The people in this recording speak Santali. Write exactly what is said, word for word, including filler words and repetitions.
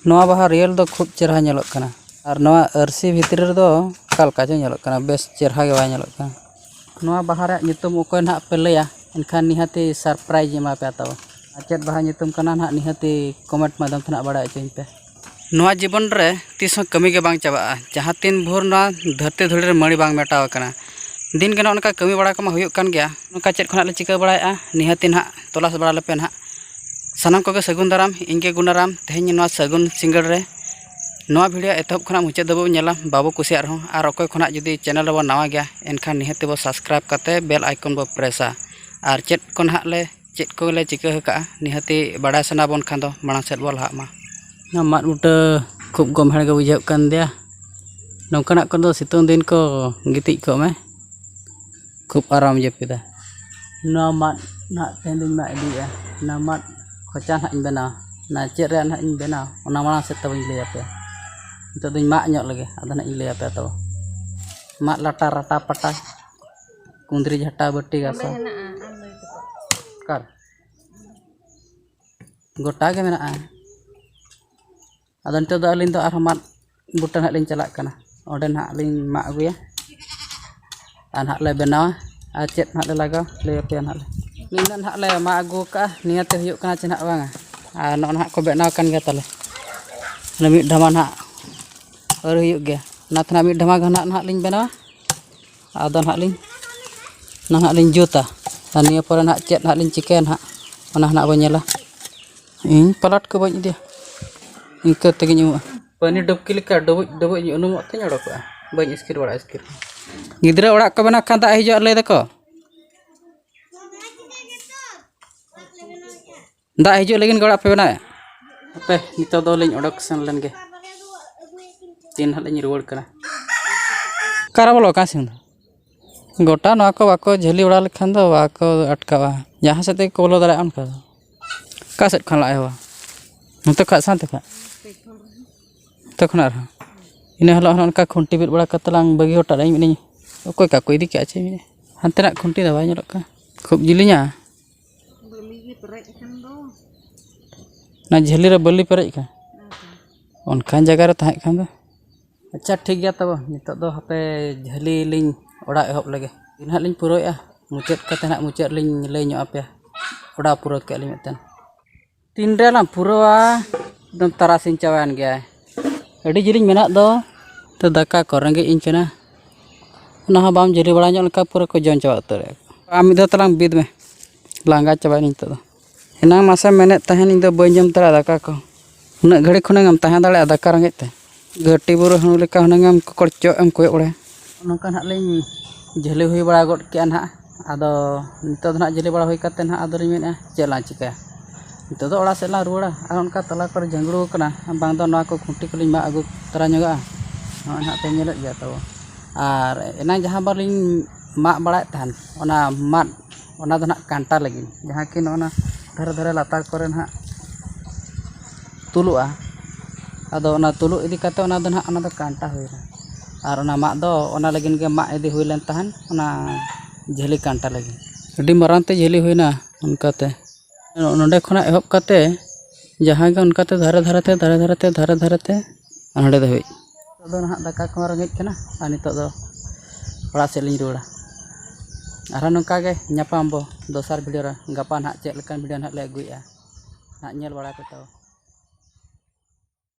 ᱱᱚᱣᱟ ᱵᱟᱦᱟ ᱨᱤᱭᱮᱞ ᱫᱚ ᱠᱷᱩᱵ ᱪᱮᱦᱨᱟ ᱧᱮᱞᱚᱜ ᱠᱟᱱᱟ, ᱟᱨ ᱱᱚᱣᱟ ᱟᱹᱨᱥᱤ ᱵᱷᱤᱛᱨᱤ ᱨᱮᱫᱚ ᱚᱠᱟ ᱞᱮᱠᱟ ᱪᱚ ᱧᱮᱞᱚᱜ ᱠᱟᱱᱟ, ᱵᱮᱥ ᱪᱮᱦᱨᱟ ᱜᱮ ᱵᱟᱭ ᱧᱮᱞᱚᱜ ᱠᱟᱱᱟ᱾ ᱱᱚᱣᱟ ᱵᱟᱦᱟ ᱨᱮᱭᱟᱜ ᱧᱩᱛᱩᱢ ᱚᱠᱚᱭ ᱱᱟᱦᱟᱜ ᱯᱮ ᱞᱟᱹᱭᱟ, ᱮᱱᱠᱷᱟᱱ ᱱᱤᱦᱟᱹᱛᱤ ᱥᱟᱨᱯᱨᱟᱭᱤᱡᱽ ᱤᱧ ᱮᱢᱟ ᱯᱮᱭᱟ ᱛᱟᱵᱚ᱾ ᱟᱨ ᱪᱮᱫ ᱵᱟᱦᱟ ᱧᱩᱛᱩᱢ ᱠᱟᱱᱟ ᱱᱟᱦᱟᱜ, ᱱᱤᱦᱟᱹᱛᱤ ᱠᱚᱢᱮᱱᱴ ᱢᱟᱫᱽᱫᱷᱚᱢ ᱛᱮ ᱱᱟᱦᱟᱜ ᱵᱟᱲᱟᱭ ᱦᱚᱪᱚᱧ ᱯᱮ᱾ ᱱᱚᱣᱟ ᱡᱤᱵᱚᱱ ᱨᱮ ᱛᱤᱥ ᱦᱚᱸ ᱠᱟᱹᱢᱤ ᱜᱮ ᱵᱟᱝ ᱪᱟᱵᱟᱜᱼᱟ, ᱡᱟᱦᱟᱸ ᱛᱤᱱ ᱵᱷᱳᱨ ᱱᱚᱣᱟ ᱫᱷᱟᱹᱨᱛᱤ ᱫᱷᱩᱲᱤ ᱨᱮ ᱢᱟᱹᱲᱤ ᱵᱟᱝ ᱢᱮᱴᱟᱣ ᱟᱠᱟᱱᱟ᱾ ᱫᱤᱱ ᱜᱮ ᱱᱚᱜᱼᱚ ᱱᱚᱝᱠᱟ ᱠᱟᱹᱢᱤ ᱵᱟᱲᱟ ᱠᱚᱢᱟ ᱦᱩᱭᱩᱜ ᱠᱟᱱ ᱜᱮᱭᱟ, ᱱᱚᱝᱠᱟ ᱪᱮᱫ ᱠᱷᱚᱱᱟᱜ ᱞᱮ ᱪᱤᱠᱟᱹ ᱵᱟᱲᱟᱭᱮᱫᱼᱟ, ᱱᱤᱦᱟᱹᱛᱤ ᱱᱟᱦᱟᱜ ᱛᱚᱞᱟᱥ ᱵᱟᱲᱟ ᱞᱮᱯᱮ ᱱᱟᱦᱟᱜ᱾ ᱥᱟᱱᱟᱢ ᱠᱚᱜᱮ ᱥᱟᱹᱜᱩᱱ ᱫᱟᱨᱟᱢ, ᱤᱧ ᱜᱮ ᱜᱩᱱᱟᱨᱟᱢ᱾ ᱛᱮᱦᱮᱧ ᱱᱚᱣᱟ ᱥᱟᱹᱜᱩᱱ ᱥᱤᱸᱜᱟᱹᱲ ᱨᱮ ᱱᱚᱣᱟ ᱵᱷᱤᱰᱤᱭᱳ ᱮᱛᱚᱦᱚᱵ ᱠᱷᱚᱱᱟᱜ ᱢᱩᱪᱟᱹᱫ ᱫᱷᱟᱹᱵᱤᱡ ᱵᱚᱱ ᱧᱮᱞᱟ, ᱵᱟᱵᱚ ᱠᱩᱥᱤᱭᱟᱜ ᱨᱮᱦᱚᱸ᱾ ᱟᱨ ᱚᱠᱚᱭ ᱠᱷᱚᱱᱟᱜ ᱡᱩᱫᱤ ᱪᱮᱱᱮᱞ ᱨᱮᱵᱚᱱ ᱱᱟᱣᱟ ᱜᱮᱭᱟ, ᱮᱱᱠᱷᱟᱱ ᱱᱤᱦᱟᱹᱛ ᱛᱮᱵᱚ ᱥᱟᱵᱥᱠᱨᱟᱭᱤᱵᱽ ᱠᱟᱛᱮ ᱵᱮᱞ ᱟᱭᱠᱚᱱ ᱵᱚ ᱯᱨᱮᱥᱟ᱾ ᱟᱨ ᱪᱮᱫ ᱠᱚ ᱱᱟᱦᱟᱜ ᱞᱮ, ᱪᱮᱫ ᱠᱚᱞᱮ ᱪᱤᱠᱟᱹ ᱟᱠᱟᱫᱼᱟ, ᱱᱤᱦᱟᱹᱛᱤ ᱵᱟᱲᱟᱭ ᱥᱟᱱᱟ ᱵᱚᱱ ᱠᱷᱟᱱ ᱫᱚ ᱢᱟᱲᱟᱝ ᱥᱮᱫ ᱵᱚ ᱞᱟᱦᱟᱜ ᱢᱟ᱾ ᱱᱚᱣᱟ ᱢᱟᱫ ᱵᱩᱴᱟᱹ ᱠᱷᱩᱵ ᱜᱚᱢᱦᱮᱲ ᱜᱮ ᱵᱩᱡᱷᱟᱹᱜ ᱠᱟᱱ ᱫᱚᱭᱟ᱾ ᱱᱚᱝᱠᱟᱱᱟᱜ ᱠᱚᱫᱚ ᱥᱤᱛᱩᱝ ᱫᱤᱱ ᱠᱚ ᱜᱤᱛᱤᱡ ᱠᱚᱜ ᱢᱮ, ᱠᱷᱩᱵ ᱟᱨᱟᱢ ᱡᱟᱹᱯᱤᱫᱟ᱾ ᱱᱚᱣᱟ ᱢᱟᱫ ᱱᱟᱦᱟᱜ ᱛᱮᱦᱮᱧ ᱫᱚᱧ ᱢᱟᱜ ᱤᱫᱤᱭᱮᱫᱼᱟ᱾ ᱱᱚᱣᱟ ᱢᱟᱫ ᱠᱷᱚᱪᱟ ᱱᱟᱦᱟᱜ ᱤᱧ ᱵᱮᱱᱟᱣᱟ᱾ ᱱᱚᱣᱟ ᱪᱮᱫ ᱨᱮᱭᱟᱜ ᱱᱟᱦᱟᱜ ᱤᱧ ᱵᱮᱱᱟᱣᱟ, ᱚᱱᱟ ᱢᱟᱲᱟᱝ ᱥᱮᱫ ᱛᱟᱵᱚᱧ ᱞᱟᱹᱭ ᱟᱯᱮᱭᱟ᱾ ᱱᱤᱛᱚᱜ ᱫᱚᱧ ᱢᱟᱜ ᱧᱚᱜ ᱞᱮᱜᱮ, ᱟᱫᱚ ᱱᱟᱦᱟᱜ ᱤᱧ ᱞᱟᱹᱭ ᱟᱯᱮᱭᱟ ᱛᱟᱵᱚ᱾ ᱢᱟᱫ ᱞᱟᱴᱟ ᱨᱟᱴᱟ ᱯᱟᱴᱟ, ᱠᱩᱸᱫᱽᱨᱤ ᱡᱷᱟᱴᱟ ᱵᱟᱹᱴᱤ ᱜᱟᱥᱟ᱾ ᱚᱠᱟᱨᱮ? ᱜᱚᱴᱟ ᱜᱮ ᱢᱮᱱᱟᱜᱼᱟ᱾ ᱟᱫᱚ ᱱᱤᱛᱚᱜ ᱫᱚ ᱟᱹᱞᱤᱧ ᱫᱚ ᱟᱨᱦᱚᱸ ᱢᱟᱫ ᱵᱩᱴᱟᱹ ᱱᱟᱦᱟᱜ ᱞᱤᱧ ᱪᱟᱞᱟᱜ ᱠᱟᱱᱟ᱾ ᱚᱸᱰᱮ ᱱᱟᱦᱟᱜ ᱞᱤᱧ ᱢᱟᱜ ᱟᱹᱜᱩᱭᱟ ᱟᱨ ᱱᱟᱦᱟᱜ ᱞᱮ ᱵᱮᱱᱟᱣᱟ᱾ ᱟᱨ ᱪᱮᱫ ᱱᱟᱦᱟᱜ ᱞᱮ ᱞᱟᱜᱟᱣᱟ, ᱞᱟᱹᱭ ᱟᱯᱮᱭᱟ ᱱᱟᱦᱟᱜ ᱞᱮ᱾ ᱱᱤᱱᱟᱹᱜ ᱱᱟᱦᱟᱜ ᱞᱮ ᱢᱟᱜ ᱟᱹᱜᱩ ᱠᱟᱜᱼᱟ, ᱱᱤᱭᱟᱹᱛᱮ ᱦᱩᱭᱩᱜ ᱠᱟᱱᱟ ᱪᱮ ᱱᱟᱦᱟᱜ ᱵᱟᱝᱟ᱾ ᱟᱨ ᱱᱚᱜᱼᱚ ᱱᱟᱦᱟᱜ ᱠᱚ ᱵᱮᱱᱟᱣ ᱠᱟᱱ ᱜᱮᱭᱟ ᱛᱟᱞᱮ᱾ ᱚᱱᱟ ᱢᱤᱫ ᱰᱷᱟᱢᱟ ᱱᱟᱦᱟᱜ ᱟᱹᱣᱨᱤ ᱦᱩᱭᱩᱜ ᱜᱮᱭᱟ, ᱚᱱᱟ ᱛᱮ ᱱᱟᱦᱟᱜ ᱢᱤᱫ ᱰᱷᱟᱢᱟ ᱜᱟᱱ ᱱᱟᱦᱟᱜ, ᱱᱟᱦᱟᱜ ᱞᱤᱧ ᱵᱮᱱᱟᱣᱟ᱾ ᱟᱫᱚ ᱱᱟᱦᱟᱜ ᱞᱤᱧ, ᱚᱱᱟ ᱱᱟᱦᱟᱜ ᱞᱤᱧ ᱡᱩᱛᱟ᱾ ᱟᱨ ᱱᱤᱭᱟᱹ ᱯᱚᱨᱮ ᱱᱟᱦᱟᱜ ᱪᱮᱫ ᱱᱟᱦᱟᱜ ᱞᱤᱧ ᱪᱤᱠᱟᱹᱭᱟ ᱱᱟᱦᱟᱜ, ᱚᱱᱟ ᱱᱟᱦᱟᱜ ᱵᱚᱱ ᱧᱮᱞᱟ᱾ ᱤᱧ ᱯᱟᱞᱟᱴ ᱠᱚ ᱵᱟᱹᱧ ᱤᱫᱤᱭᱟ, ᱤᱱᱠᱟᱹ ᱛᱮᱜᱮᱧ ᱩᱢᱩᱜᱼᱟ᱾ ᱯᱟᱹᱱᱤ ᱰᱩᱵᱠᱤ ᱞᱮᱠᱟ ᱰᱩᱵᱩᱡ ᱰᱩᱵᱩᱡ ᱤᱧ ᱩᱱᱩᱢᱚᱜ ᱛᱮᱧ ᱚᱰᱚᱠᱚᱜᱼᱟ, ᱵᱟᱹᱧ ᱤᱥᱠᱤᱨ ᱵᱟᱲᱟ ᱤᱥᱠᱤᱨ᱾ ᱜᱤᱫᱽᱨᱟᱹ ᱚᱲᱟᱜ ᱠᱚ ᱵᱮᱱᱟᱣ ᱠᱷᱟᱱ ᱫᱟᱜ ᱦᱤᱡᱩᱜᱼᱟ ᱞᱟᱹᱭ ᱫᱟᱠᱚ᱾ ᱫᱟᱜ ᱦᱤᱡᱩᱜ ᱞᱟᱹᱜᱤᱫ ᱜᱮ ᱚᱲᱟᱜ ᱯᱮ ᱵᱮᱱᱟᱣᱮᱫ? ᱦᱟᱯᱮ, ᱱᱤᱛᱚᱜ ᱫᱚᱞᱤᱧ ᱚᱰᱚᱠ ᱥᱮᱱ ᱞᱮᱱ ᱜᱮ᱾ ᱛᱤᱱ ᱦᱟᱸᱜ ᱞᱤᱧ ᱨᱩᱣᱟᱹᱲ ᱠᱟᱱᱟ᱾ ᱚᱠᱟᱨᱮ ᱵᱚᱞᱚ ᱟᱠᱟᱱ ᱥᱤᱢ ᱫᱚ? ᱜᱚᱴᱟ ᱱᱚᱣᱟ ᱠᱚ ᱵᱟᱠᱚ ᱡᱷᱟᱹᱞᱤ ᱵᱟᱲᱟ ᱞᱮᱠᱷᱟᱱ ᱫᱚ ᱵᱟᱠᱚ ᱟᱴᱠᱟᱣᱟ᱾ ᱡᱟᱦᱟᱸ ᱥᱮᱫ ᱛᱮᱜᱮ ᱠᱚ ᱵᱚᱞᱚ ᱫᱟᱲᱮᱭᱟᱜᱼᱟ ᱚᱱᱠᱟ ᱫᱚ᱾ ᱚᱠᱟ ᱥᱮᱫ ᱠᱷᱚᱱ ᱞᱟᱜ ᱮᱦᱚᱵᱟ? ᱱᱚᱛᱮ ᱠᱷᱚᱱ, ᱥᱟᱶᱛᱮ ᱠᱷᱚᱱ? ᱱᱚᱛᱮ ᱠᱷᱚᱱ ᱟᱨᱦᱚᱸ᱾ ᱤᱱᱟᱹ ᱦᱤᱞᱳᱜ ᱦᱚᱸ ᱚᱱᱠᱟ ᱠᱷᱩᱱᱴᱤ ᱵᱤᱫ ᱵᱟᱲᱟ ᱠᱟᱛᱮ ᱞᱟᱝ ᱵᱟᱹᱜᱤ ᱦᱚᱴᱚ ᱞᱮᱫᱼᱟ᱾ ᱤᱧ ᱢᱮᱱᱟᱹᱧ, ᱚᱠᱚᱭ ᱠᱟ ᱠᱚ ᱤᱫᱤ ᱠᱮᱜᱼᱟ ᱪᱮ? ᱦᱟᱱᱛᱮᱱᱟᱜ ᱠᱷᱩᱱᱴᱤ ᱫᱚ ᱵᱟᱭ ᱧᱮᱞᱚᱜ ᱠᱟᱱᱟ᱾ ᱠᱷᱩᱵ ᱡᱤᱞᱤᱧᱟ᱾ ᱵᱟᱹᱞᱤ ᱜᱮ ᱯᱮᱨᱮᱡ ᱟᱠᱟᱱ ᱫᱚ᱾ ᱚᱱᱟ ᱡᱷᱟᱹᱞᱤ ᱨᱮ ᱵᱟᱹᱞᱤ ᱯᱮᱨᱮᱡ ᱟᱠᱟᱱ? ᱦᱮᱸ᱾ ᱚᱱᱠᱟᱱ ᱡᱟᱭᱜᱟ ᱨᱮ ᱛᱟᱦᱮᱸ ᱠᱷᱟᱱ ᱫᱚ᱾ ᱟᱪᱪᱷᱟ, ᱴᱷᱤᱠ ᱜᱮᱭᱟ᱾ ᱛᱚᱵᱮ ᱱᱤᱛᱚᱜ ᱫᱚ ᱦᱟᱯᱮ ᱡᱷᱟᱹᱞᱤ ᱞᱤᱧ ᱚᱲᱟᱜ ᱮᱦᱚᱵ ᱞᱮᱜᱮ᱾ ᱛᱤᱱ ᱦᱟᱸᱜ ᱞᱤᱧ ᱯᱩᱨᱟᱹᱣᱮᱫᱼᱟ, ᱢᱩᱪᱟᱹᱫ ᱠᱟᱛᱮ ᱦᱟᱸᱜ ᱢᱩᱪᱟᱹᱫ ᱞᱤᱧ ᱞᱟᱹᱭ ᱧᱚᱜ ᱟᱯᱮᱭᱟ ᱚᱲᱟᱜ ᱯᱩᱨᱟᱹᱣ ᱠᱮᱫ ᱞᱤᱧ ᱢᱤᱫᱴᱮᱱ᱾ ᱛᱤᱱ ᱨᱮ ᱞᱟᱝ ᱯᱩᱨᱟᱹᱣᱟ, ᱮᱠᱫᱚᱢ ᱛᱟᱨᱟᱥᱤᱧ ᱪᱟᱵᱟᱭᱮᱱ ᱜᱮᱭᱟ᱾ ᱟᱹᱰᱤ ᱡᱤᱞᱤᱧ ᱢᱮᱱᱟᱜ ᱫᱚ, ᱛᱚ ᱫᱟᱠᱟ ᱠᱚ ᱨᱮᱸᱜᱮᱡ ᱤᱧ ᱠᱟᱱᱟ᱾ ᱚᱱᱟ ᱦᱚᱸ ᱵᱟᱢ ᱡᱷᱟᱹᱞᱤ ᱵᱟᱲᱟ ᱧᱚᱜ ᱞᱮᱱᱠᱷᱟᱱ ᱯᱩᱨᱟᱹ ᱠᱚ ᱡᱚᱢ ᱪᱟᱵᱟ ᱩᱛᱟᱹᱨᱮᱫ ᱠᱚ᱾ ᱟᱢ ᱢᱤᱫ ᱫᱷᱟᱣ ᱛᱟᱞᱟᱝ ᱵᱤᱫ ᱢᱮ, ᱞᱟᱸᱜᱟ ᱪᱟᱵᱟᱭᱮᱱᱟᱹᱧ ᱱᱤᱛᱚᱜ ᱫᱚ᱾ ᱮᱱᱟᱝ ᱢᱟᱥᱮ ᱢᱮᱱᱮᱫ ᱛᱟᱦᱮᱱ ᱤᱧ ᱫᱚ ᱵᱟᱹᱧ ᱡᱚᱢ ᱫᱟᱲᱮᱭᱟᱜᱼᱟ ᱫᱟᱠᱟ ᱠᱚ, ᱩᱱᱟᱹᱜ ᱜᱷᱟᱹᱲᱤᱡ ᱠᱷᱚᱱᱟᱜ ᱮᱢ ᱛᱟᱦᱮᱸ ᱫᱟᱲᱮᱭᱟᱜᱼᱟ ᱫᱟᱠᱟ ᱨᱮᱸᱜᱮᱡ ᱛᱮ? ᱜᱟᱹᱴᱤ ᱵᱩᱨᱩ ᱦᱟᱹᱬᱩ ᱞᱮᱠᱟ ᱦᱩᱱᱟᱹᱝ ᱮᱢ ᱠᱚᱠᱚᱲ ᱪᱚᱜ ᱮᱢ ᱠᱚᱭᱚᱜ ᱵᱟᱲᱟᱭᱟ᱾ ᱱᱚᱝᱠᱟ ᱱᱟᱦᱟᱜ ᱞᱤᱧ ᱡᱷᱟᱹᱞᱤ ᱦᱩᱭ ᱵᱟᱲᱟ ᱜᱚᱫ ᱠᱮᱜᱼᱟ ᱱᱟᱦᱟᱜ᱾ ᱟᱫᱚ ᱱᱤᱛᱚᱜ ᱫᱚ ᱱᱟᱦᱟᱜ ᱡᱷᱟᱹᱞᱤ ᱵᱟᱲᱟ ᱦᱩᱭ ᱠᱟᱛᱮ ᱱᱟᱦᱟᱜ ᱟᱫᱚᱞᱤᱧ ᱢᱮᱱᱮᱫᱼᱟ, ᱪᱮᱫ ᱞᱟᱝ ᱪᱤᱠᱟᱹᱭᱟ? ᱱᱤᱛᱚᱜ ᱫᱚ ᱚᱲᱟᱜ ᱥᱮᱫ ᱞᱟᱝ ᱨᱩᱣᱟᱹᱲᱟ᱾ ᱟᱨ ᱚᱱᱠᱟ ᱛᱟᱞᱟ ᱠᱚᱨᱮ ᱡᱷᱟᱹᱝᱜᱽᱲᱩ ᱟᱠᱟᱱᱟ, ᱵᱟᱝ ᱫᱚ ᱱᱚᱣᱟ ᱠᱚ ᱠᱷᱩᱱᱴᱤ ᱠᱚᱞᱤᱧ ᱢᱟᱜ ᱟᱹᱜᱩ ᱛᱚᱨᱟ ᱧᱚᱜᱟᱜᱼᱟ᱾ ᱱᱚᱜᱼᱚᱭ ᱱᱟᱦᱟᱜ ᱯᱮ ᱧᱮᱞᱮᱫ ᱜᱮᱭᱟ ᱛᱚ᱾ ᱟᱨ ᱮᱱᱟᱝ ᱡᱟᱦᱟᱸ ᱵᱟᱞᱤᱧ ᱢᱟᱜ ᱵᱟᱲᱟᱭᱮᱫ ᱛᱟᱦᱮᱱ, ᱚᱱᱟ ᱢᱟᱫ, ᱚᱱᱟ ᱫᱚ ᱱᱟᱦᱟᱜ ᱠᱟᱱᱴᱟ ᱞᱟᱹᱜᱤᱫ, ᱡᱟᱦᱟᱸ ᱠᱤ ᱱᱚᱜᱼᱚ ᱱᱟ ᱫᱷᱟᱨᱮ ᱫᱷᱟᱨᱮ ᱞᱟᱛᱟᱨ ᱠᱚᱨᱮ ᱱᱟᱦᱟᱜ ᱛᱩᱞᱩᱜᱼᱟ᱾ ᱟᱫᱚ ᱚᱱᱟ ᱛᱩᱞᱩᱜ ᱤᱫᱤ ᱠᱟᱛᱮ ᱚᱱᱟ ᱫᱚ ᱱᱟᱦᱟᱜ, ᱚᱱᱟ ᱫᱚ ᱠᱟᱱᱴᱟ ᱦᱩᱭᱱᱟ᱾ ᱟᱨ ᱚᱱᱟ ᱢᱟᱫ ᱫᱚ ᱚᱱᱟ ᱞᱟᱹᱜᱤᱫ ᱜᱮ ᱢᱟᱜ ᱤᱫᱤ ᱦᱩᱭ ᱞᱮᱱ ᱛᱟᱦᱮᱱ, ᱚᱱᱟ ᱡᱷᱟᱹᱞᱤ ᱠᱟᱱᱴᱟ ᱞᱟᱹᱜᱤᱫ᱾ ᱟᱹᱰᱤ ᱢᱟᱨᱟᱝ ᱛᱮ ᱡᱷᱟᱹᱞᱤ ᱦᱩᱭᱱᱟ ᱚᱱᱠᱟᱛᱮ᱾ ᱱᱚᱰᱮ ᱠᱷᱚᱱᱟᱜ ᱮᱦᱚᱵ ᱠᱟᱛᱮ ᱡᱟᱦᱟᱸ ᱜᱮ ᱚᱱᱠᱟᱛᱮ ᱫᱷᱟᱨᱮ ᱫᱷᱟᱨᱮ ᱛᱮ, ᱫᱷᱟᱨᱮ ᱫᱷᱟᱨᱮ ᱛᱮ, ᱫᱷᱟᱨᱮ ᱫᱷᱟᱨᱮ ᱛᱮ ᱦᱟᱸᱰᱮ ᱫᱷᱟᱹᱵᱤᱡ᱾ ᱱᱤᱛᱚᱜ ᱫᱚ ᱱᱟᱦᱟᱜ ᱫᱟᱠᱟ ᱠᱚᱦᱚᱸ ᱨᱮᱸᱜᱮᱡ ᱠᱟᱱᱟ, ᱟᱨ ᱱᱤᱛᱚᱜ ᱫᱚ ᱚᱲᱟᱜ ᱥᱮᱫ ᱞᱤᱧ ᱨᱩᱣᱟᱹᱲᱟ᱾ ᱟᱨᱦᱚᱸ ᱱᱚᱝᱠᱟ ᱜᱮ ᱧᱟᱯᱟᱢ ᱵᱚ ᱫᱚᱥᱟᱨ ᱵᱷᱤᱰᱤᱭᱳ ᱨᱮ᱾ ᱜᱟᱯᱟ ᱱᱟᱦᱟᱜ ᱪᱮᱫ ᱞᱮᱠᱟᱱ ᱵᱷᱤᱰᱤᱭᱳ ᱱᱟᱦᱟᱜ ᱞᱮ ᱟᱹᱜᱩᱭᱮᱫᱼᱟ, ᱱᱟᱦᱟᱜ ᱧᱮᱞ ᱵᱟᱲᱟᱭ ᱯᱮ ᱛᱚ᱾